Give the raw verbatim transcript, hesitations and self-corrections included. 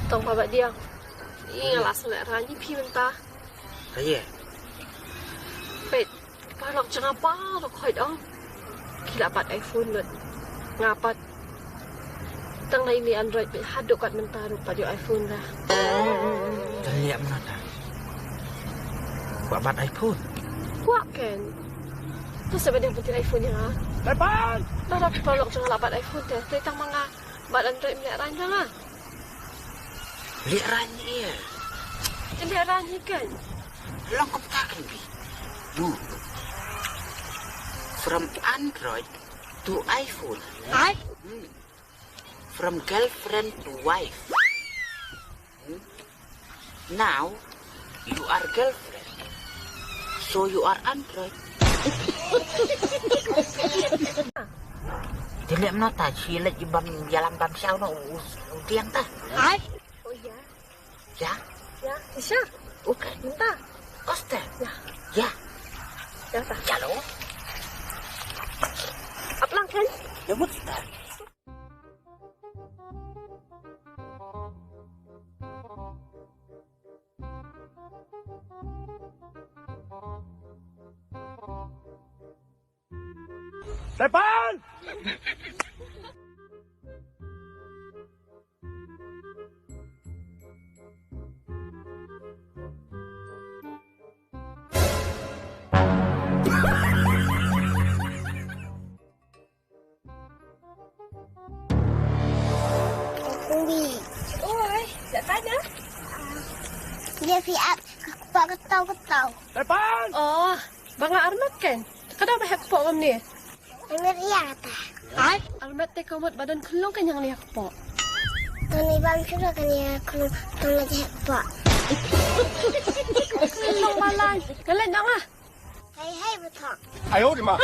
Tang ba ba diang. Ïa nga la sngewlehrain ïa phi mynta. Ka ye. Peit, paralok jong nga paralok hoi ong. Ki la bat iPhone lut. Nga pat. Tang na ine Android peit haduh kat mynta ruh pat ïoh iPhone dah. Te leh mynta. Kwah bat iPhone. Kwah ken. Tu sa ba dei pynthut iPhone ïa nga. Tepan! Paralok jong nga la bat iPhone te. Te tang ma nga bat Android mynta rang jong nga. Lehrain ïa. Lehrain ïa kan. Long kumta kan bi. Du. From Android to iPhone. Ai? Hmm. From girlfriend to wife. Hmm. Now you are girlfriend. So you are Android. Te leh mynta shi leh i bam ïalam bam shaw no u, u diang ta. Ai. Oh ya. Ya. Ya, Isha. Okay. Mynta. Koste. Ya. Ya. Ya ta. Chalo. Ap lang kan? Ya mut ta. Tepan! Ui. Oi, nak tanya? Dia siap. Kepala ketawa-ketawa. Tepan! Oh, ba nga armet kan? Ka dang ba heh kpoh kumne? Armet ïa kata. Ai? Armet te ka mut ba don khyllung kan ïa nga leh kpoh. Tang i bam shuh kan ïa khyllung tang leh heh kpoh. Khyllung ba lai. Nga leh noh nga. Hei, hei, betok. Ayo, di ma.